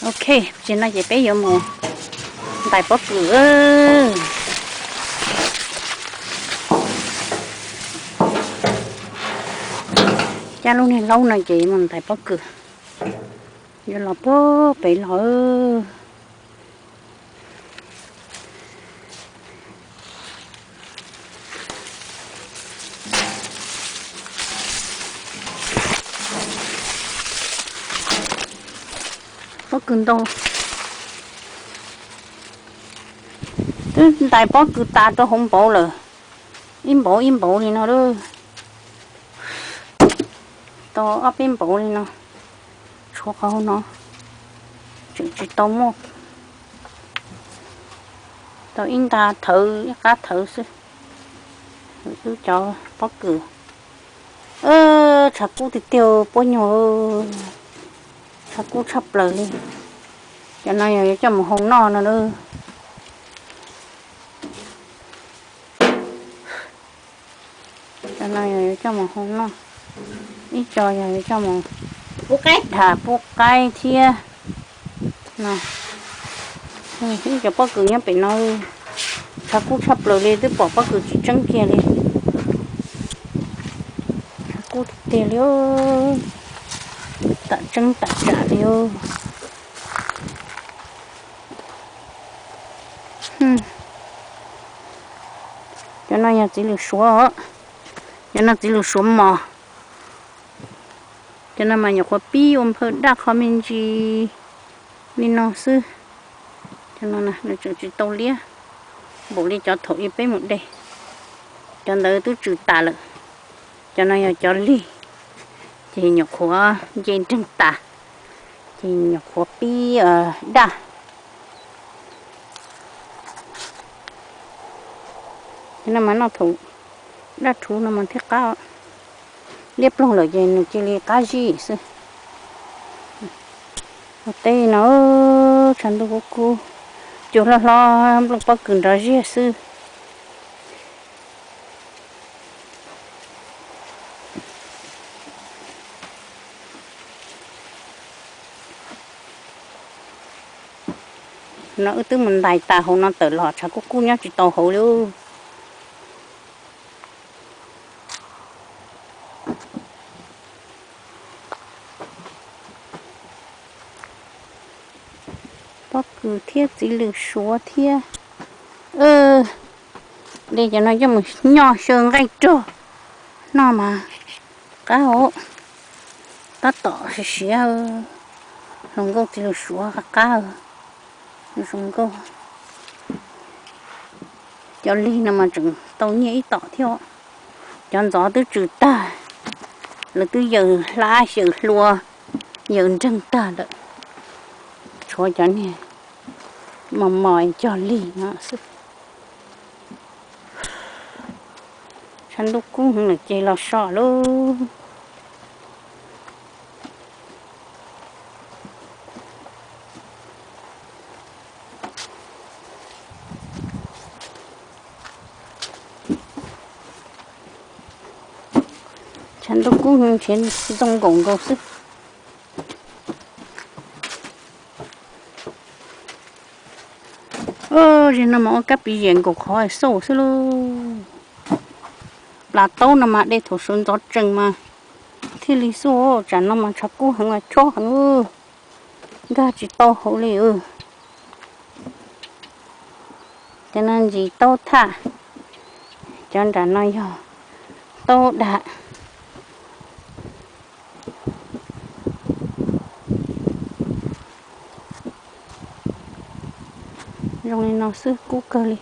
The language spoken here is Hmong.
Ok, tsis no ces peb yuav mus ntais pob kws. Cab lub niag laub no ces mus ntais pob kws. Yuav los puag pem los. Pob kws ntau. Twb ntais pob kws tas rau hauv npaum lawm. Ib npaum ib npaum li no lawm. Tau ob peb npaum li no. Tshuav qhov hauv no tseem tsis tau muaj. Tau ib nta thawv ib qab thawv xwb. Wb cov pob kws. Tshav kub tiag tiag puab nyuag. Tshav kub tshaj plaws li. Cov no yog yuav coj mus hau noj no lawm. Cov no yog yuav coj mus hau noj. Ib co yog yuav coj mus pub qaib, tham pub qaib thiab. No, ib cov pob kws nyob pem no. Tshav kub tshaj plaws li, twb pom pob kws tsis tseeb kiag li. Tshav kub tiag tiag li. Tam tseeb tam tsam li. Cov no yog txiv lws suav. Cov no txiv lws suav mos. Cov no mas nyuam qhuav pib ua nphawj daj qho me ntsis li no xwb. Cov no nws tseem tsis tau liab npaum li cov thaum ub peb mus de. Cov ntawd twb tsw tas lawm. Cov no yog cov lig, ces nyuam qhuav nce nreeg tas, ces nyuam qhuav pib daj. Cov no mas noj thaum daj rhuv no mas thiaj qab. Liab ploog lawm ces nws cia li qab zij xwb. Ua teb no, tshav ntuj kub kub, cua hlob hlob nplooj pob kws nrov ziag xwb. No wb twb mus ntais tas hauv no tawm los tshav kub kub nyob tsis tau hauv li. Pob kws thiab txiv lws suav thiab. De cov no coj mus nyoj xyaw nqaij rog noj mas qab os. Tab tom siav siav, hluas nkauj txiv lws suav qab qab. Zoo nkauj. Cov lig no mas tseem tau nyiaj ib tom thiab. Cov ntxov twb tsw tag, lawv twb yaws hlab yaws hlua, yaws nreeg tag lawm. Tshuav cov niag mos mos cog lig no xwb. Tshav ntuj kub heev lawm ces los so lauj. Tshav ntuj kub heev nrhiav ntxoo nkaus nkaus xwb. Zim no mas ua kab piv ziam nkaus qhov xauj xwb lauj. Plas taub no mas de thaum sawv ntxov tsees mas thiaj li xauj, tsam no mas tshav kub heev mas chob heev, nkag tsis tau hauv li. Cov no ntsis taub thaj, cov nram no yog taub dag. Zoo li no xwb kub kawg li.